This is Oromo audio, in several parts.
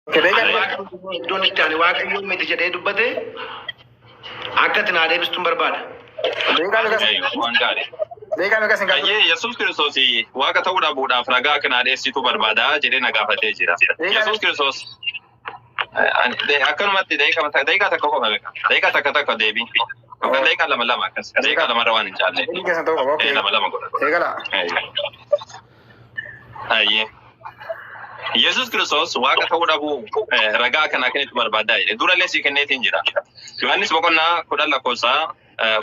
Okay, Ani daqiiqaa waaqa iddoon itti ani waaqayyo miti jedhee dubbate akka ati naa deebistuun barbaada. Daqiiqaa meeqa Waan gaarii. Daqiiqaa meeqa sin gaafatu? Ayyee, Yesuus Kiristoos waaqa ta'uu dhabuudhaaf ragaa kana dheessitu barbaada jedhee na gaafatee jira. Yesuus Kiristoos akkanumatti daqiiqaa 1 qofa beeka. Daqiiqaa 1 1 deebii. Yookaan daqiiqaa 2 2 akkas. Daqiiqaa 2 irra waan hin caalle. Deebii keessan ta'uu qaba. Okay. 2 2 godha. Eegala. Ayyee. Yesuus Kiristoos waaqa ta'uu dhabuu ragaa kana akkanitti barbaadaa jedhe. Durallee sii kenneetiin jira. Yohaannis boqonnaa 10 lakkoofsa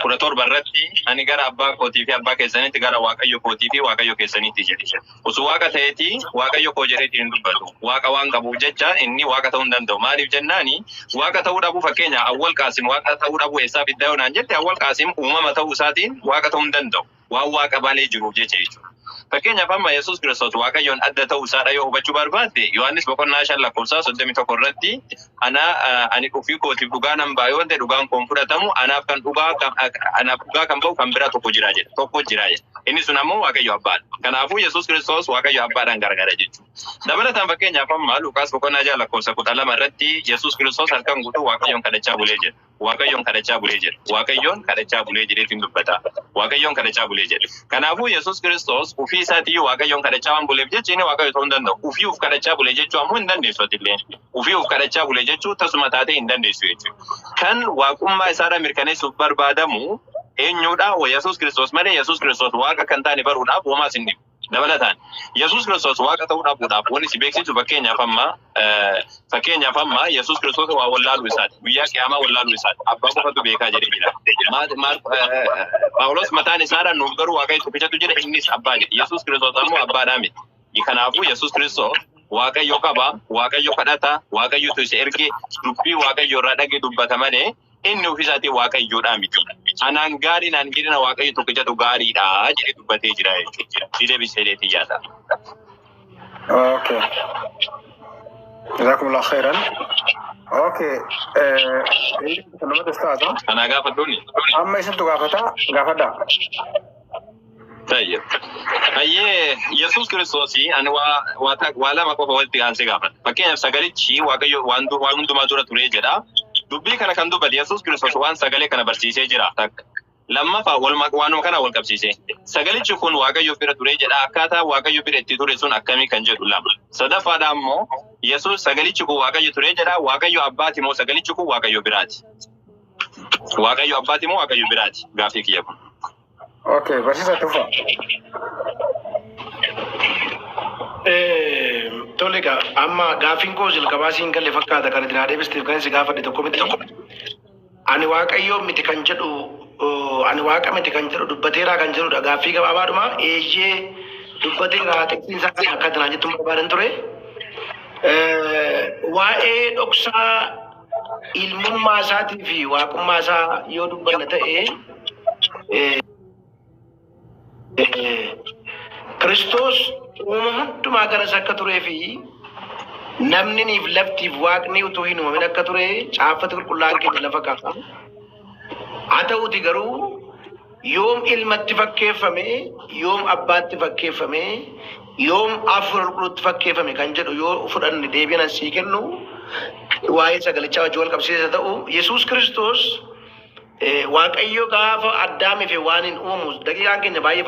17 irratti, "Ani gara abbaa kootii fi abbaa keessanitti, gara Waaqayyo kootii fi Waaqayyo keessanitti" jedhe. Osoo waaqa ta'eeti Waaqayyo koo jedheetiin hin dubbatu. Waaqa waan qabuuf jecha inni waaqa ta'uu hin danda'u. Maaliif jennaani, waaqa ta'uu dhabuu, fakkeenya, Awwal Qaasim waaqa ta'uu dhabuu eessaa fiddaa yoo naan jette, Awwal Qaasim uumama ta'uu isaatiin waaqa ta'uu hin danda'u. Waan waaqa malee jiruuf jecha jechuudha. Fakkeenyaaf, amma Yesuus Kiristoos Waaqayyoon adda ta'uu isaadha yoo hubachuu barbaadde, Yohaannis boqonnaa 5 lakkoofsa 31 irratti, "Ana ani ofii kootiif dhugaa nan ba'a yoo ta'e, dhugaan koon fudhatamu. Anaaf dhugaa kan ba'u kan biraa tokko jira" jedha. Tokko jira jedha. Inni sun ammoo Waaqayyo Abbaadha. Kanaafuu Yesuus Kiristoos Waaqayyo Abbaadhaan gargara jechuudha. Dabalataan, fakkeenyaaf, amma Luqaas boqonnaa 6 lakkoofsa 12 irratti Yesuus Kiristoos halkan guutuu Waaqayyoon kadhachaa bulee jedha. Waaqayyoon kadhachaa bulee jedha. Waaqayyoon kadhachaa bulee jedheetiin dubbata. Waaqayyoon kadhachaa bulee jedhe. Kanaafuu Yesuus Kiristoos ofii isaatiiyyuu Waaqayyoon kadhachaa waan buleef jecha inni Waaqayyo ta'uu hin danda'u. Ofii of kadhachaa bulee jechuu ammoo hin dandeessu atillee. Ofii of kadhachaa bulee jechuu tasuma taatee hin dandeessu jechuudha. Kan waaqummaa isaadhaa mirkaneessuuf barbaadamu eenyudha? Yesuus Kiristoos malee Yesuus Kiristoos waaqa kan taane baruudhaaf homaas hin dhibu. Dabalataan, Yesuus Kiristoos waaqa ta'uu dhabuudhaaf wanni si beeksisu, fakkeenyaaf amma Yesuus Kiristoos waa wallaaluu isaati. Guyyaa qiyaamaa wallaaluu isaati. Abbaa qofatu beekaa jedhee jira. Phaawulos mataan isaadhaan, "Nuuf garuu Waaqayyo tokkichatu jira, innis abbaa" jedhe. Yesuus Kiristoos ammoo abbaadhaa miti. Kanaafuu Yesuus Kiristoos Waaqayyo qaba, Waaqayyo kadhata, Waaqayyotu isa erge, dubbii Waaqayyo irraa dhage dubbata malee inni ofiisaatii Waaqayyoodhaa miti. "Anaan gaarii naan jedhina, Waaqayyo tokkichatu gaariidha" jedhee dubbatee jira jechuudha. Si deebisee deetii yaada. Okay. Jazakumullah khairan. Okay. Namatti taata. Anaa gaafadhuuni. Amma isintu gaafata, gaafadha. Tayyib. Ayyee, Yesuus Kiristoos ani waa lama qofa walitti aansee gaafadha. Fakkeenyaaf, sagalichi Waaqayyo waan hundumaa dura ture jedha. Dubbii kana kan dubbate Yesuus Kiristoos waan sagalee kana barsiisee jira. Takka. Lammaffaa, waanuma kana wal qabsiise. Sagalichi kun Waaqayyo bira ture jedha. Akkaataa Waaqayyo bira itti ture sun akkamii kan jedhu lama. Sadaffaadha ammoo, Yesuus sagalichi kun Waaqayyo ture jedha. Waaqayyo abbaati moo sagalichi kun Waaqayyo biraati? Waaqayyo abbaati moo Waaqayyo biraati? Gaaffii kiyya kun. Okay, barsiisa tufa. Tole egaa, amma gaaffiin koo jalqabaa siin galle fakkaata. Kan itti naa deebisteef kan si gaafadhe tokko miti. Ani Waaqayyoo miti kan jedhu, ani waaqa miti kan jedhu dubbateeraa kan jedhudha. Gaaffii gabaabaadhuma, eeyyee dubbateeraa, xiqqeen isaa kan akka itti jettu barbaadan ture. Waa'ee dhoksaa ilmummaa isaatii fi waaqummaa isaa yoo dubbanna ta'e, Kiristoos uumama hundumaa garas akka turee fi namniniif laftiif waaqni utuu hin uumamin akka ture caaffata qulqullaa'aan keenya lafa kaa'a. Haa ta'uuti garuu, yoom ilmatti fakkeeffame, yoom abbaatti fakkeeffame, yoom hafuura qulqulluutti fakkeeffame kan jedhu yoo fudhanne, deebiin as sii kennu waa'ee sagalichaa wajjin wal qabsiisa ta'u, Yesuus Kiristoos Waaqayyo gaafa Addaamii fi waan hin uumamu, daqiiqaan keenya baay'ee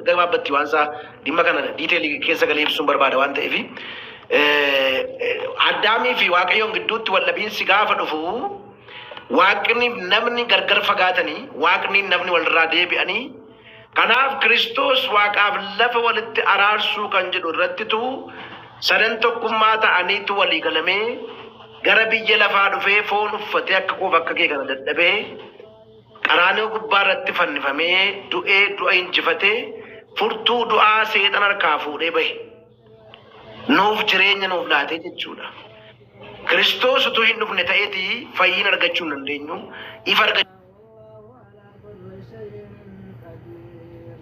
gabaabbatti, waan isaa dhimma kana detail keessa galee ibsuun barbaada waan ta'eef, Addaamii fi Waaqayyoon gidduutti waldhabiinsi gaafa dhufu, Waaqni namni gargar fagaatanii, Waaqni namni walirraa deebi'anii, kanaaf Kiristoos Waaqaaf lafa walitti araarsuu kan jedhu irrattitu sadan tokkummaa ta'aniitu walii galamee gara biyya lafaa dhufee, foon uffatee, akka koof akka kee kana dadhabee, qaraanioo gubbaa irratti fannifamee, du'ee, du'a injifatee, furtuu du'aa seexan harkaa fuudhee bahe. Nuuf jireenya nuuf laatee jechuudha. Kiristoos utuu hin dhufne ta'eeti fayyina argachuu hin dandeenyu. Ifa argachuu كل شيء قدير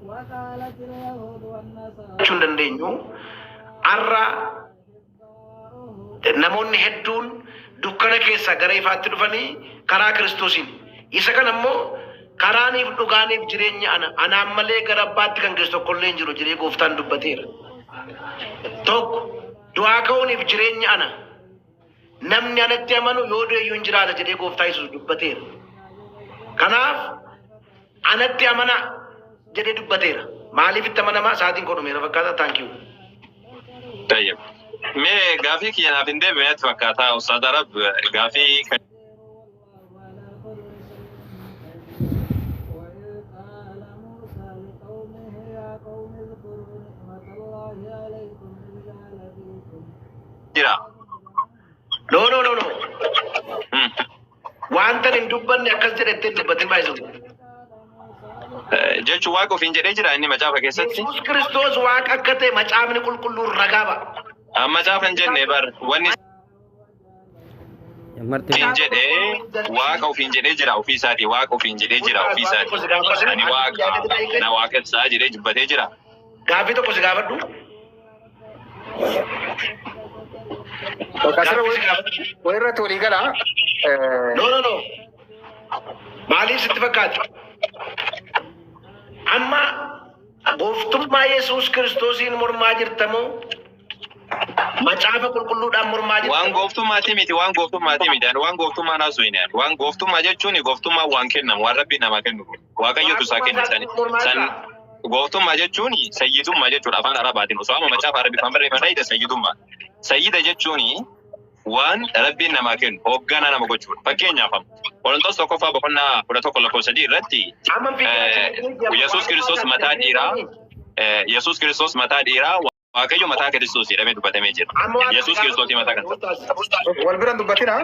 وقالت اليهود والنصارى hin dandeenyu. Har'a namoonni hedduun dukkana keessaa gara ifaatti dhufanii karaa Kiristoosiin. Isa kana immoo, "Karaaniif dhugaaniif jireenya ana, anaan malee gara abbaatti kan geessu tokkollee hin jiru" jedhee gooftaan dubbateera. Tokko Du'aa ka'uuniif jireenya ana. Namni anatti amanu yoo du'e iyyuu hin jiraata jedhee gooftaa Yesuus dubbateera. Kanaaf anatti amanaa jedhee dubbateera. Maaliif itti amanamaa? Sa'aatiin koo dhumeera fakkaata. Thank you. Tayyib. Mee gaafii kiyya naaf hin deebine natti fakkaata. Ustaaz Arab gaafii kan وإذ قال موسى لقومه يا قوم اذكروا نعمة الله عليكم إذ جعل فيكم jira. No, no, no, no. Wanta hin dubbanne akkas jedhettee hin dubbatin baay'isu. Jechuun waaqa ofiin jedhee jira inni macaafa keessatti. Yesuus Kiristoos waaqa akka ta'e macaafni qulqulluun ragaa ba'a. Amma macaafa hin jenne bar wanni Marti ofiin jedhee waaqa ofiin jedhee jira ofii isaatii waaqa ofiin jedhee jira ofii isaatii. Ani waaqa na waaqessaa jedhee dubbatee jira. Gaaffii tokko si gaafadhu. Bakka asirra Gaaffii si gaafadhu. walirratti walii gala. No, no, no. Maaliif sitti fakkaata? Amma gooftummaa Yesuus Kiristoosiin mormaa jirtamoo macaafa qulqulluudhaan mormaa Waan jirtamoo? gooftummaati miti, waan gooftummaati miti. Ani waan gooftummaa naasuu hin yaadu. Waan gooftummaa jechuun gooftummaa waan kennamu, waan rabbi namaa kennu. Waaqayyotu isaa Waaqummaa kenne sani. isaatiin mormaa San jirtaa? gooftummaa jechuun sayyidummaa jechuudha afaan Arabaatiin. Osoo amma macaafa Arabiffaan barreeffame ta'e sayyidummaa. Sayyida jechuun waan rabbiin namaa kennu, hoogganaa nama gochuudha. Fakkeenyaaf amma Qorontos tokkoffaa boqonnaa 11 lakkoofsa 3 irratti Amma Yesuus Kiristoos mataa dhiiraa, Yesuus Kiristoos mataa dhiiraa, Waaqayyo mataa Kiristoos jedhamee dubbatamee jira. Amma waan Yesuus Kiristoos mataa kan ta'e. Wal biraan dubbatina,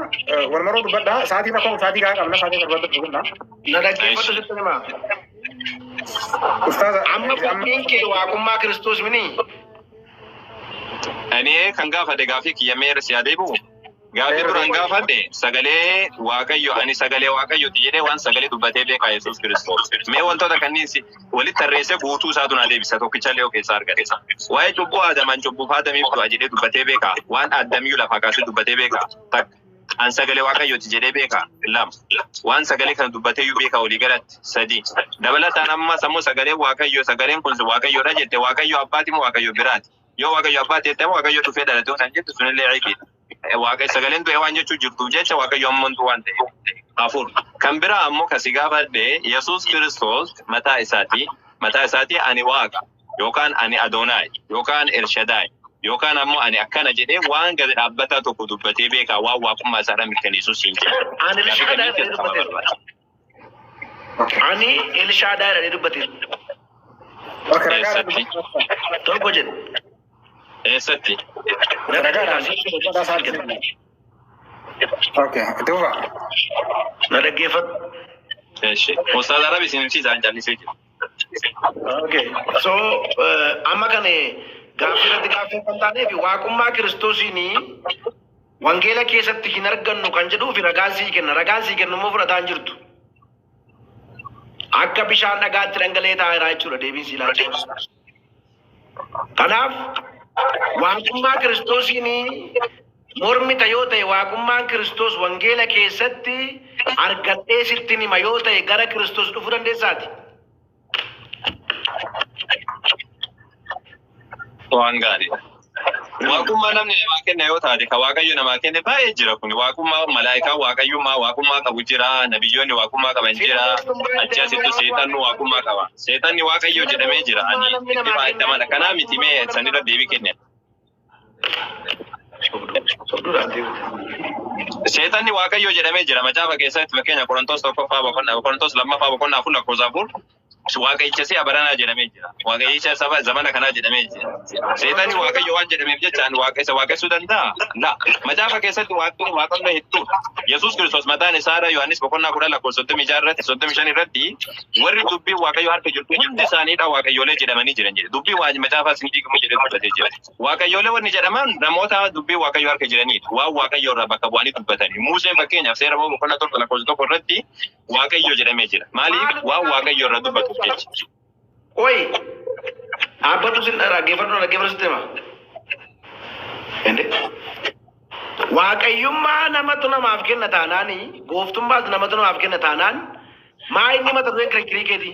wal maroo dubbadha. Sa'aatii tokko sa'aatii gahaa qabna, sa'aatii torbatti dubbadha. Na dhaggeeffadhu sitti himaa. Ustaaza Amma amma qophiin kee waaqummaa Kiristoos mini. Ani kan gaafadhe gaafii kiyya meera si adeemu. Gaafii duraan gaafadhe sagalee Waaqayyo ani sagalee Waaqayyooti jedhee waan sagalee dubbatee beekaa Yesuus Kiristoos. Mee wantoota kanneen si walitti tarreessee guutuu isaatu na deebisa tokkichallee yoo keessaa argate. Waa'ee cubbuu Aadamaan cubbuuf Aadamiif du'a jedhee dubbatee beekaa. Waan Addamiyyuu lafaa kaasee dubbatee beekaa. Takka. An sagalee Waaqayyooti jedhee beekaa. Lama. Waan sagalee kana dubbatee iyyuu beekaa walii galatti. Sadi. Dabalataan ammas ammoo sagalee Waaqayyo sagaleen kun Waaqayyoodha jette Waaqayyo abbaati moo Waaqayyo biraati? Yoo Waaqayyo abbaati jette ammoo Waaqayyo dhufee dhalate waan jettu sunillee ciqiidha. Waaqa sagaleen du'e waan jechuu jirtuuf jecha Waaqayyo ammoo waan ta'eef. Afur. Kan biraa ammoo kasi gaafadhe Yesuus Kiristoos mataa isaati. Mataa isaati ani Waaqa yookaan ani Adoonaay yookaan Elshadaay yookaan ammoo ani akkana jedhee waan gadi dhaabbataa tokko dubbatee beekaa waan waaqummaa isaadhaan mirkaneessu siin jedha. Ani Gaaffii Elshaadaay kanneen jedhee keessaa kama dubbateera. barbaada? Ani Elshaadaay jedhee dubbateera. Okay, ragaadhaan Eessatti? dubbadha. Tokko jedhe. Eessatti? Na Ragaadhaan dhaggeeffadhu. dubbadha sa'aatii. Okay, itti fufaa. Na dhaggeeffadhu. Eeshi. Ustaaz Arabi isin ibsiisaan callisee jira. Okay. So amma kan gaaffii irratti gaaffii kan taaneef waaqummaa Kiristoosiin wangeela keessatti hin argannu kan jedhuuf ragaan sii kenna. Ragaan sii kennu immoo fudhataa hin jirtu. Akka bishaan dhagaatti dhangala'ee taa'eera jechuudha deebiin sii laachaa. Kanaaf waaqummaa Kiristoosiin mormita yoo ta'e waaqummaan Kiristoos wangeela keessatti argadhee sitti hima yoo ta'e gara Kiristoos dhufuu dandeessaati. Waan gaariidha. Waaqummaa namni namaa kenne yoo taate ka Waaqayyo namaa kenne baay'ee jira kun. Waaqummaa malaayikaa waaqayyummaa waaqummaa qabu jira. Nabiyyoonni waaqummaa qaban jira. Achi asittu seexannu waaqummaa qaba. Seexanni Waaqayyo jedhamee jira. Ani itti baay'ee amana. Kanaa miti mee sanirra deebii kenne. Sobduudhaan deemu. Seexanni Waaqayyo jedhamee jira. Macaafa keessatti fakkeenya Qorontos tokkoffaa boqonnaa Qorontos lammaffaa boqonnaa 4 lakkoofsa 4 Waaqayyicha si abaranaa jedhamee jira. Waaqayyicha saba zamana kanaa jedhamee jira. Seexanni Waaqayyo waan jedhameef jecha ani Waaqa isa waaqessuu danda'a? La. Macaafa keessatti waaqni waaqonni hedduudha. Yesuus Kiristoos mataan isaadha Yohaannis boqonnaa 10 lakkoofsa 36 irratti 35 irratti warri dubbii Waaqayyo harka jirtu hundi isaaniidha waaqayyoolee jedhamanii jiran jedhe. Dubbii waa macaafaa isin diigamu jedhee dubbatee jira. Waaqayyoolee wanni jedhaman namoota dubbii Waaqayyo harka jiranidha. Waan Waaqayyo irraa bakka bu'anii dubbatanii. Museen fakkeenyaaf seera boqonnaa 7 lakkoofsa 1 irratti Waaqayyo jedhamee jira. Maaliif? Waan Waaqayyo irraa dubbatuuf jecha. Oi, dhaabbatu sin dhaggeeffadhu dhaggeeffadhu sitti hima. Ende? Waaqayyummaa namatu namaaf kenna taanaani, gooftummaas namatu namaaf kenna taanaan, maa inni mata dureen kirkirii keeti?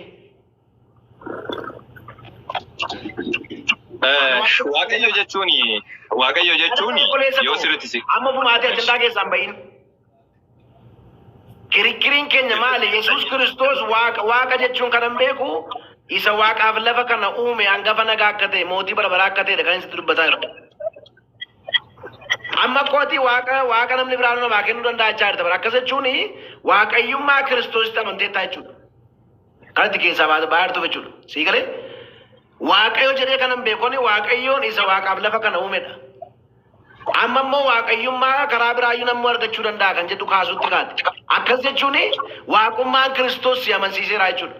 Waaqayyo jechuun Waaqayyo jechuun yoo sirriitti si. Amma bumaatee ajandaa keessaan bahin. Kirikiriin keenya maali? Yesuus Kiristoos waaqa waaqa jechuun kanan beeku isa waaqaaf lafa kana uume hangafa nagaa akka ta'e mootii bara baraa akka ta'edha kan inni sitti dubbataa jiru. Amma kooti waaqa waaqa namni biraan namaa kennuu danda'a jechaa jirta bara. Akkas jechuun waaqayyummaa Kiristoositti amanteettaa jechuudha. Kanatti keessaa baay'ee jirtuuf jechuudha. Sii galee? Waaqayyo jedhee kanan beekoni waaqayyoon isa waaqaaf lafa kana uumedha. Amma immoo waaqayyummaa karaa biraayyuu namni argachuu danda'a kan jedhu kaasutti kaate. Akkas jechuun waaqummaan Kiristoos si amansiiseera jechuudha.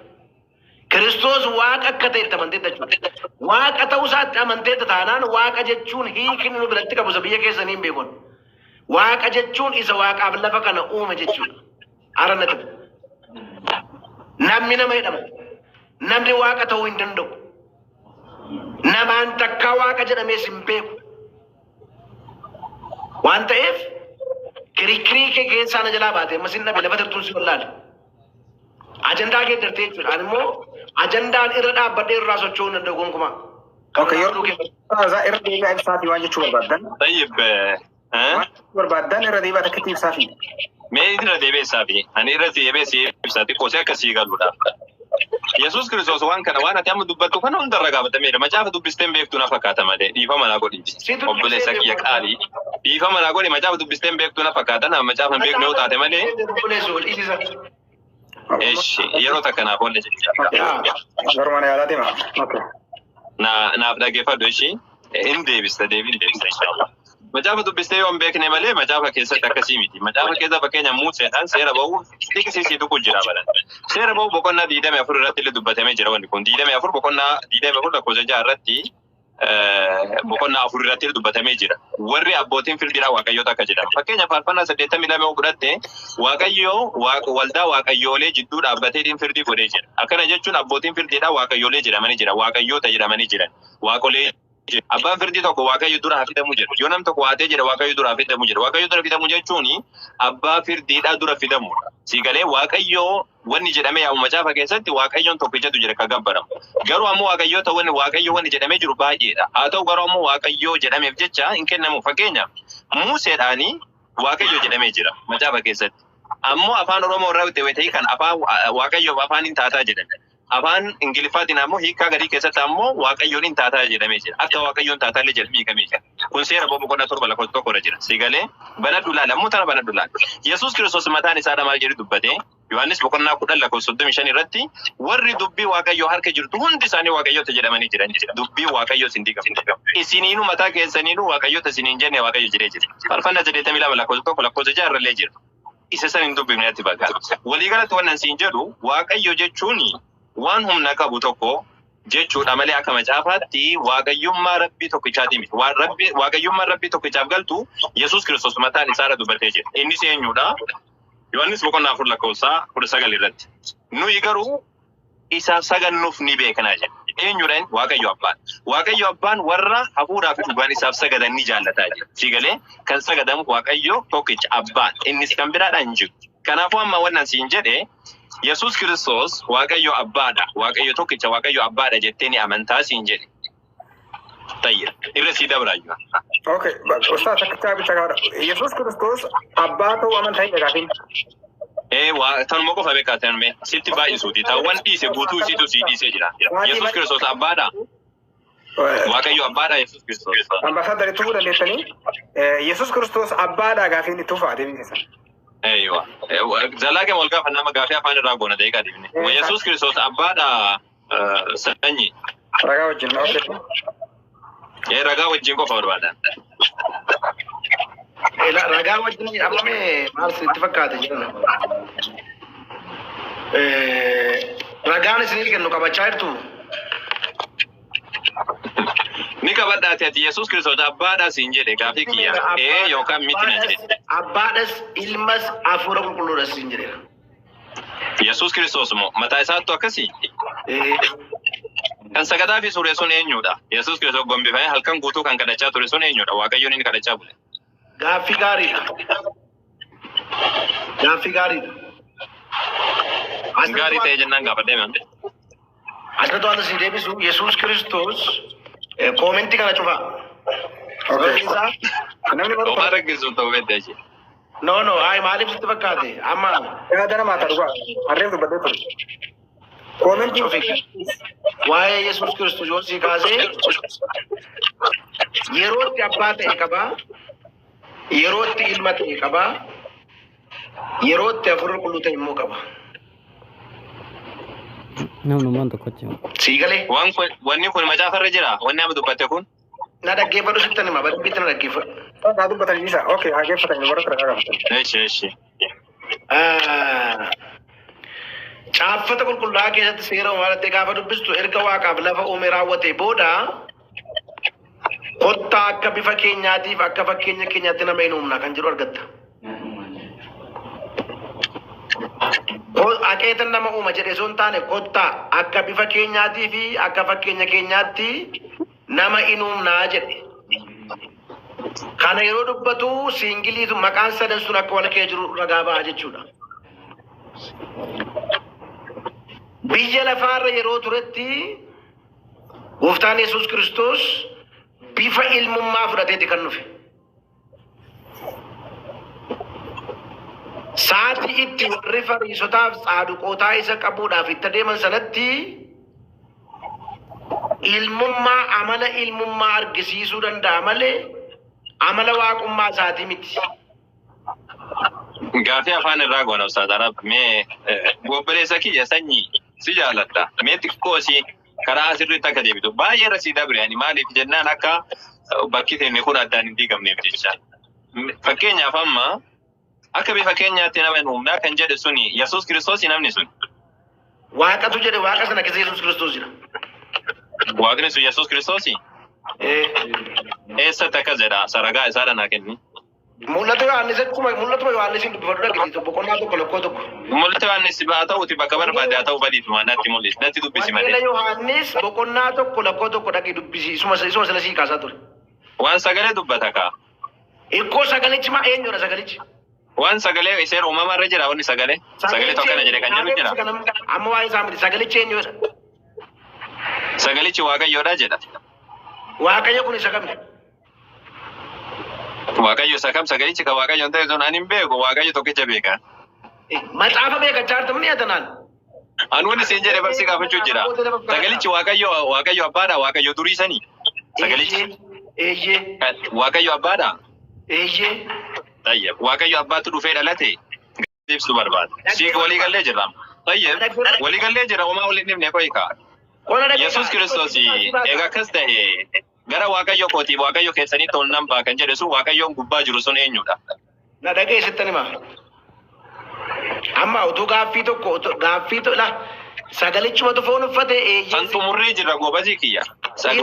Kiristoos waaqa akka ta'e itti amanteetta jechuudha. Waaqa ta'uu isaatti amanteetta taanaan waaqa jechuun hiikni nu biratti qabu isa biyya keessanii hin beekon. Waaqa jechuun isa waaqaaf lafa kana uume jechuudha. Ara natti. Namni nama jedhama. Namni waaqa ta'uu hin danda'u. Namaan takkaa waaqa jedhamees hin beeku. Waan ta'eef kirikirii kee keessaa na jalaa baate ammas hin dhabe lafa turtuun si wallaale. Ajandaa kee dartee jechuudha. Ani immoo ajandaan irra dhaabbadhee irraa socho'uu hin danda'u gonkumaa. Okay, yeroo irra deebi'aa ibsaafi waan jechuu barbaaddan. Tayyib. Waan jechuu barbaaddan irra deebi'aa takkatti ibsaafi. Mee irra deebi'ee ibsaafi. Ani irra deebi'ee si ibsa xiqqoo si akka sii galuudha. Yesuus Kiristoos waan kana waan ati amma dubbattu kana hundarra gaafatameera. Macaafa dubbisteen beektu na fakkaata malee dhiifama naa godhi. Obboleessa kiyya qaalii. Dhiifama naa godhi macaafa dubbisteen beektu na fakkaata. Nama macaafa hin beekne yoo taate malee. Eshi yeroo takka naaf oolle jechuudha. Garuma na yaalaa deema. Okay. Naaf dhaggeeffadhu ishi. Hin deebista deebiin deebista inshallah. Macaafa dubbistee yoo hin beekne malee macaafa keessatti akkasii miti. Macaafa keessa fakkeenya Museedhaan seera ba'uu xiqqisiisii tuqu jira balan. Seera ba'uu boqonnaa 24 irratti illee dubbatamee jira wanni kun. 24 boqonnaa 24 lakkoofsa 6 irratti boqonnaa 4 irratti illee dubbatamee jira. Warri abbootiin firdiidhaa waaqayyoota akka jedhamu. Fakkeenya faarfannaa 82 yoo fudhatte Waaqayyo waldaa waaqayyoolee jidduu dhaabbateetiin firdii godhee jira. Akkana jechuun abbootiin firdiidhaa waaqayyoolee jedhamanii jira. Waaqayyoota jedhamanii jiran. Waaqolee Abbaan firdii tokko Waaqayyo dura haa fidamu jedha. Yoo nam tokko waatee jedha Waaqayyo dura haa fidamu jedha. Waaqayyo dura fidamu jechuun abbaa firdiidhaa dura fidamudha. Siigalee Waaqayyo wanni jedhamee yaamu macaafa keessatti Waaqayyoon tokkichatu jira kan gabbaramu. Garuu ammoo Waaqayyoota wanni Waaqayyo wanni jedhamee jiru baay'eedha. Haa ta'u garuu ammoo Waaqayyo jedhameef jecha hin kennamu. Fakkeenya Museedhaanii Waaqayyo jedhamee jira macaafa keessatti. Ammoo afaan Oromoo irraa ta'e kan afaan Waaqayyoof afaan hin taataa jedhame. Afaan Ingiliffaatiin ammoo hiikaa gadii keessatti ammoo Waaqayyoon hin taataa jedhamee jira. Akka Waaqayyoon taataa illee jedhamee hiikamee jira. Kun seera boqonnaa 7 lakkoofsa 1 irra jira. Siigalee banadhu laala ammoo tana banadhu laala. Yesuus Kiristoos mataan isaa maal jedhu dubbate Yohaannis boqonnaa 10 lakkoofsa 35 irratti warri dubbii Waaqayyoo harka jirtu hundi isaanii Waaqayyoota jedhamanii jiran. Dubbii Waaqayyoo isin diigamu. Isiniinuu mataa keessaniinuu Waaqayyoota isiniin jenne Waaqayyo jedhee jira. Faarfannaa 82 lakkoofsa 1 lakkoofsa 6 irra illee jira. Isa san hin dubbifne ati bakka. Waliigalatti wannan siin jedhu Waaqayyo jechuun waan humna qabu tokko jechuudha malee akka macaafaatti waaqayyummaa rabbii tokkichaati miti. Waan rabbii waaqayyummaa rabbii tokkichaaf galtu Yesuus Kiristoos mataan isaarra dubbatee jira. Innis eenyudha? Yohaannis boqonnaa 4 lakkoofsa 19 irratti. Nuyi garuu isaaf sagannuuf ni beeknaa jedha. Eenyudha inni? Waaqayyo abbaan. Waaqayyo abbaan warra hafuuraa fi dhugaan isaaf sagadan ni jaallataa jedha. Siigalee kan sagadamu Waaqayyo tokkicha abbaan. Innis kan biraadhaan hin jiru. Kanaafuu amma wannan siin jedhe Yesuus Kiristoos Waaqayyo abbaadha. Waaqayyo tokkicha Waaqayyo abbaadha jettee ni amantaa siin jedhe. Tayyib. Irra sii dabraayyuu. Okay, ustaas takka bicha gaara. Yesuus Kiristoos abbaa ta'uu amantaa hin dhagaafin. Tanuma qofa beekaa tanme sitti baay'isuuti. Taawwan dhiise guutuu isiitu sii dhiisee jira. Yesuus Kiristoos abbaadha. Waaqayyo abbaadha Yesuus Kiristoos. Ambaasaadar itti fufuu dandeessanii Yesuus Kiristoos abbaadha gaafiin itti fufaa deebiin keessan. Eeywa. Zalaaqee wal gaafa nama gaafii afaan irraa goona daqiiqaa deebine. Yesuus Kiristoos abbaadha sanyii. Ragaa wajjin. Okay. Ragaa wajjin qofa barbaadan. Ragaa wajjin amma mee maal sitti fakkaate jedhan. Ragaan isinii kennu qabachaa jirtu. Ni qabadhaati ati Yesuus Kiristoos abbaadha siin jedhe gaafii kiyya. Yookaan miti na jedhe. Abbaadhas ilmas hafuura qulqulluudhas siin jedheera. Yesuus Kiristoos immoo mataa isaattu akkasii. Kan sagadaa fi ture sun eenyudha? Yesuus Kiristoos gombifamee halkan guutuu kan kadhachaa ture sun eenyudha? Waaqayyoon inni kadhachaa bule. Gaaffii gaariidha. Gaaffii gaariidha. Gaarii ta'e jennaan gaafadhee maal? Asirratti waan isin deebisu Yesuus Kiristoos Koomentii kana cufaa. Okay. Sababni isaa Namni Homaa barbaadu rakkisuun ta'uu beektaa ishee. no no ay maaliif sitti fakkaate amma yaada namaa ta'a dhugaa. Harreef dubbadhee ture. Koomentii cufi. Waa'ee Yesuus Kiristoos yoo sii kaasee yerootti abbaa ta'e qabaa, yerootti ilma ta'e qabaa, yerootti hafuura qulqulluu ta'e immoo qaba. Namnummaan tokkochi. Sii galee Waan kun wanni kun macaafarra jira. Wanni amma dubbatte kun. na dhaggeeffadhu sittan hima badabbiitti na dhaggeeffadhu. haa dubbatan isa. Okay, haa geeffatan warra ture haa qabatan. Eshi eshi. Ah, Caaffata qulqullaa'aa keessatti seera uumaatti gaafa dubbistu erga waaqaaf lafa uume raawwate booda kottaa akka bifa keenyaatiif akka fakkeenya keenyaatti nama hin uumna kan jedhu argatta. Aqeetan nama uuma jedhe osoo hin taane kottaa akka bifa keenyaatii fi akka fakkeenya keenyaatti nama hin uumnaa jedhe. Kana yeroo dubbatu siingiliitu maqaan sadan sun akka wal kee jiru ragaa ba'a jechuudha. Biyya lafaarra yeroo turetti gooftaan Yesuus Kiristoos bifa ilmummaa fudhateeti kan dhufe. Sa'aatii itti warri Fariisotaaf Saaduqootaa isa qabuudhaaf itti adeeman sanatti ilmummaa amala ilmummaa argisiisuu danda'a malee amala waaqummaa isaatii miti. Gaafii afaan irraa goona Ustaaz Arab. Mee obboleessa kiyya sanyii si jaaladha. Mee xiqqoo si karaa sirriitti akka deebitu. Baay'ee irra si dabre ani maaliif jennaan akka bakki teenne kun addaan hin diigamneef jecha. Fakkeenyaaf amma akka bifa keenyaatti nama hin uumnaa kan jedhe suni Yesuus Kiristoos namni sun. Waaqatu jedhe waaqa sana keessa Yesuus Kiristoos jira. Waaqni sun Yesuus Kiristoos eessatti akkas jedha saragaa isaadha naa kenni. Mul'ata Yohaannis akkuma mul'atuma Yohaannisiin dubbifadhu dhaggeeffatu boqonnaa tokko lakkoo tokko. Mul'ata Yohaannis haa ta'uuti bakka barbaade haa ta'u badiifuma natti mul'isi natti dubbisi Wangeela malee. Yohaannis boqonnaa tokko lakkoo tokko dhaqee dubbisi isuma isuma sana sii kaasaa ture. Waan sagalee dubbata kaa. Ikkoo sagalichi maa eenyudha sagalichi? Waan sagalee seera uumamaa irra jira wanni sagalee. Sagalee tokko kana jedhe kan jedhu jira. Amma waa'ee isaa miti sagalichi eenyudha? Sagalichi Waaqayyoodha jedha. Waaqayyo kun isa kami? Waaqayyo isa kam sagalichi kan Waaqayyo hin ta'e sun ani hin beeku Waaqayyo tokkicha beeka. Macaafa beekachaa jirtu ni atanaan. Ani wanni siin jedhe barsi gaafachuu jira. Sagalichi Waaqayyo Waaqayyo abbaadha Waaqayyo durii sanii. Sagalichi Eeyyee. Waaqayyo abbaadha. Eeyyee. Tayyib Waaqayyo abbaatu dhufee dhalate ibsu barbaada. Siif walii gallee jirra. Tayyib walii gallee jirra homaa waliin dhibne qo'i kaa. Yesuus Kiristoos egaa akkas ta'e gara Waaqayyo kootiif Waaqayyo keessanitti ol nan ba'a kan jedhe sun Waaqayyoon gubbaa jiru sun eenyudha? Na dhageessittan hima. Amma utuu gaaffii tokko utuu gaaffii tokko la sagalichumatu foon uffate eeyyee. San xumurree jirra goobazii kiyya.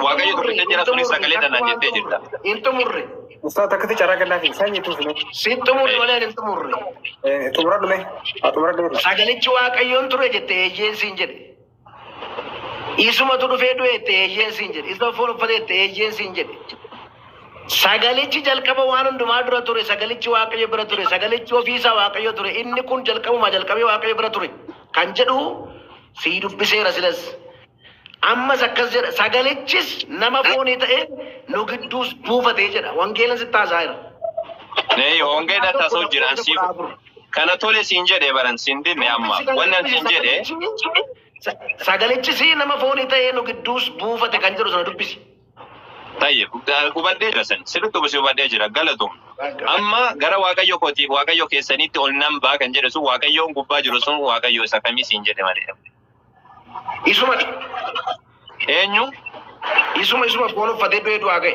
Waaqayyo tokkicha jira sunis sagalee tanaan jettee jirta. Hin xumurre. Ustaaz akkasitti carraa kennaa fi sanyii tuufne. Sin xumurre malee hin xumurre. Xumura dhume. Haa xumura dhume. Sagalichi Waaqayyoon ture jette eeyyeen siin jedhe. Isumatu dhufee du'e jette eeyyeen siin jedhe. Isuma foon uffate jette eeyyeen siin jedhe. Sagalichi jalqaba waan hundumaa dura ture. Sagalichi Waaqayyo bira ture. Sagalichi ofiisaa Waaqayyo ture. Inni kun jalqabumaa jalqabee Waaqayyo bira ture. Kan jedhu sii dubbiseera silas. Ammas akkas jedha. Sagalichis nama foonii ta'e nu gidduus buufatee jedha. Wangeelan sitti haasa'aa jira. Nee wangeela taasoo jiran siif kana tole siin jedhe baran siin dinne amma wanni an siin jedhe Sagalichi si nama foonii ta'e nu gidduus buufate kan jedhu sana dubbisi. Tayyib hubadhee jira san sirriitti hubasi hubadhee jira galatoom. Amma gara Waaqayyo kootiif Waaqayyo keessanitti ol nan ba'a kan jedhe sun Waaqayyoon gubbaa jiru sun Waaqayyo isa kamii siin jedhe malee. Isuma Eenyu isuma isuma foon uffatee du'ee du'aa ga'e.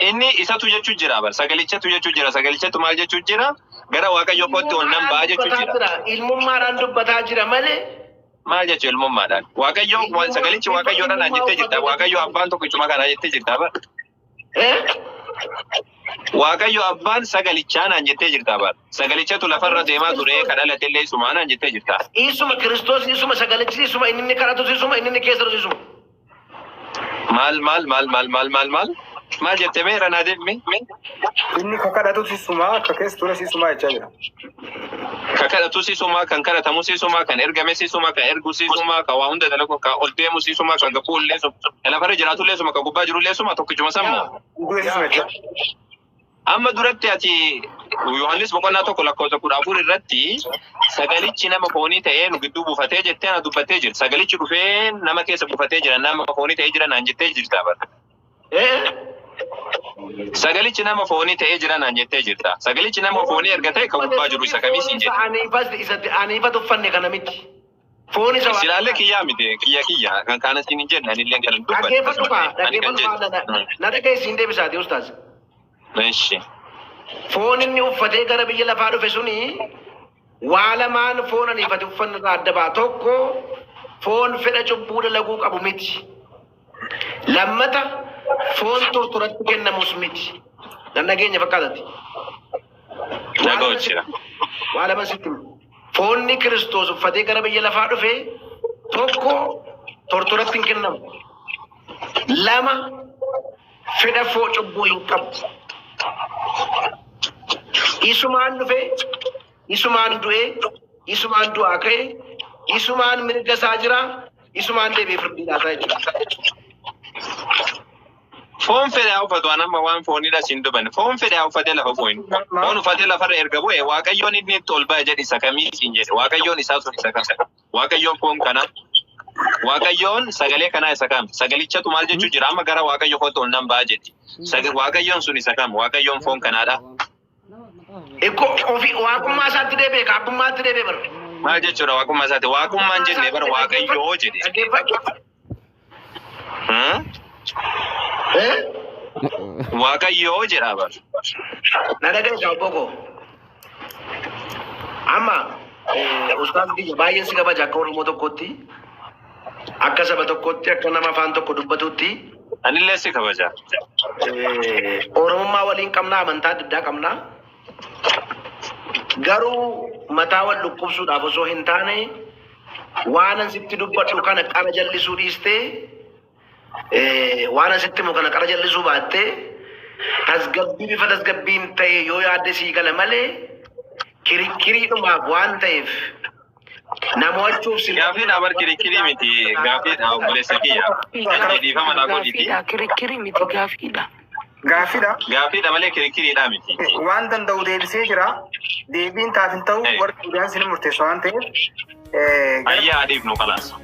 inni isatu jechuu jira bar sagalichatu jechuu jira sagalichatu maal jechuu jira gara Waaqayyo kootti ol nan ba'a jechuu jira. Ilmummaadhaan dubbataa jira malee Maal jechuu ilmummaadhaan Waaqayyo sagalichi Waaqayyoodhaan naan jettee jirta Waaqayyo abbaan tokkichuma kanaa jettee jirta bar. eh? Waaqayyo abbaan sagalichaa naan jettee jirta bar. Sagalichatu lafarra deemaa ture kan dhalate illee isumaa naan jettee jirta. Isuma Kiristoos isuma sagalichi isuma inni inni kadhatus isuma inni inni keessa jirus isuma. Maal maal maal maal maal maal maal? Maal jette mee irra naa deebimi? Inni ka kadhatu sisumaa akka keessa ture sisumaa jechaa jira. Ka kadhatu sisumaa, kan kadhatamu sisumaa, kan ergame sisumaa, kan ergu sisumaa, kan waa hunda dalagu, kan ol deemu sisumaa, kan gabbuu illee suma, kan lafarra jiraatu illee suma, kan gubbaa jiru illee suma, tokkichuma sammoo. Du'e sisuma jechaa. Amma duratti ati Yohaannis boqonnaa 1 lakkoofsa 14 irratti sagalichi nama foonii ta'ee nu gidduu buufatee jettee ana dubbattee jirti. Sagalichi dhufee nama keessa buufatee jira, nama foonii ta'ee jira naan jettee jirta bara. Sagalichi nama foonii ta'ee jira naan jettee jirta. Sagalichi nama foonii erga ta'e kan gubbaa jiru isa kamii siin jedhe. Isa aniifatu uffanne kana miti. Foon isa Silaallee kiyyaa miti, kiyya kiyya kan kaana siin hin jenne anillee kan dubbadhe. Dhaggeeffadhu kaa, Ani kan dhaggeeffadhu kaa, jedhe. na dhageessiin deebisaati ustaaz. Eshi. Foon inni uffatee gara biyya lafaa dhufe suni waa lamaan foon aniifate uffanne irraa adda ba'a. Tokko foon fedha cubbuu dalaguu qabu miti. Lammata foon tortoratti kennamus miti. Nan dhageenya fakkaatatti. Dhaga'u jira. Waa lama sitti hima. Foonni Kiristoos uffatee gara biyya lafaa dhufe tokko tortoratti hin kennamu. Lama fedha foo cubbuu hin qabu. Isumaan dhufe, isumaan du'e, isumaan du'aa ka'e, isumaan mirga isaa jira, isumaan deebi'ee firdii laataa jechuudha. Foon fedhe haa uffatu waan amma waan foonidha siin dubbanne. Foon fedhe haa uffatee lafa bu'in. Foon uffatee lafarra erga bu'e Waaqayyoon inni itti ol ba'e jedhe isa kamii siin jedhe. Waaqayyoon isaa sun isa kam? Waaqayyoon foon kana. Waaqayyoon sagalee kanaa isa kam? Sagalichatu maal jechuu jira? Amma gara Waaqayyo kootti ol nan ba'a jetti. Waaqayyoon sun isa kam? Waaqayyoon foon kanaadha. Ikko ofii waaqummaa isaatti deebi'e ka abbummaatti deebi'e bara. Maal jechuudha waaqummaa isaati? Waaqummaan jenne bara Waaqayyoo jedhe. Dhaggeeffadhu. Hmm? Eh? Waaqayyoo jedha bara. Na dhagaye obbo koo. Amma ustaaz kiyya baay'een si kabaja akka Oromoo tokkootti, akka saba tokkootti, akka nama afaan tokko dubbatutti. Anillee si kabaja. Oromummaa waliin qabnaa, amantaa adda addaa qabnaa. Garuu mataa wal dhukkubsuudhaaf osoo hin taane waan an sitti dubbadhu kana qara jallisuu dhiistee waan an sitti himu kana qara jallisuu baattee tasgabbii bifa tasgabbiin ta'e yoo yaadde sii gala malee kirikkiriidhumaaf waan ta'eef na mo'achuuf si Gaaffiidha bar kirikkirii miti. Gaaffiidha obboleessa kiyya. Inni dhiifama naa godhiti. Gaaffiidha kirikkirii miti gaaffiidha. Gaaffiidha. Gaaffiidha malee kirikkiriidha miti. Waan danda'u deebisee jira. Deebiin taaf hin ta'u warri audience ni murteessa waan ta'eef. Ayyaa adiif nu kalaas.